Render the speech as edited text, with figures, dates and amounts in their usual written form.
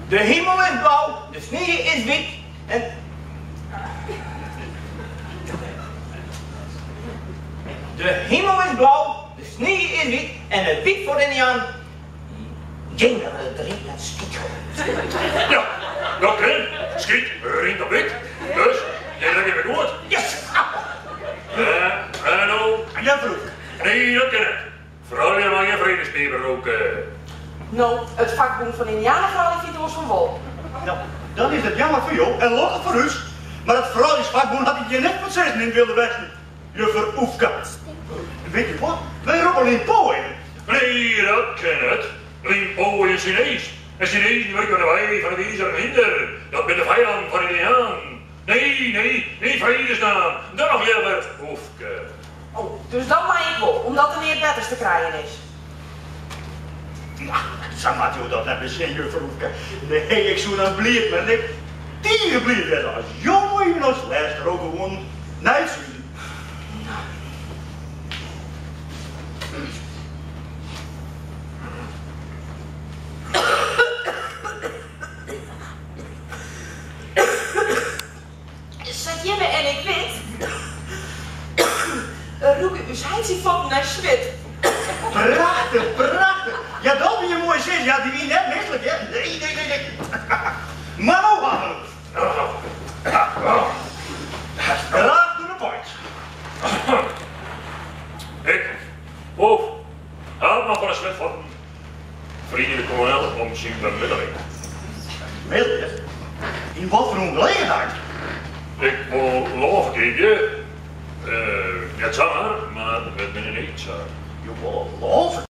De himel is blau, de snie is wyt en. De himel is blau, de snie is wyt en it wyt foar Yndiaan jingere drinkt en skyt. Ja, dat kin. Skyt rymt op wyt. Dus, dit liket my goed. Yes! En no? Juffer Oefke. Nee, dat kin net. Froulju meie gjin fredespipen roke. No, it fakbûn fan Yndianefroulju fynt oars fan wol. No, dan is dat jammer foar jo en lokkich foar ús, mar it frouljusfakbûn hat it hjir net foar it sizzen yn it Wylde Westen, juffer Oefke. En witte je wat? Wy roppe Lin Po even. Nee, dat kin net. Lin Po is in Sinees. En Sinezen wurkje oan de wei fan it Izeren Hynder. Dat binne de fijannen fan de Yndianen. Nee, nee, yn fredesnaam, dan noch leaver Oefke. Oh, dus dat mei ik wol, omdat der neat betters te krijen is. Ja, sa moatte jo dat net besjen, juffer Oefke. Nee, ik soe dan bliid, mar ik tige bliid wêze as jo no even as lêste roke woenen nei it suden. Sa't jimme en ik wit, rûke ús heit syn fuotten nei swit. Prachtich, prachtich! Ja, dat wie in moaie sis. Ja, dy wie net mislik, hear. Nee, nee, nee, nee. Mar no ha we it. Graach to the point. Ik, Wolf, haadman fan 'e Switfuotten, Freegje de kolonel om syn bemiddeling. Bemiddeling? Yn wat foar oangelegenheid? Ik wol lân ferkeapje. Net samar, mar it binne needsaak. Jo wolle lân ferkeapje?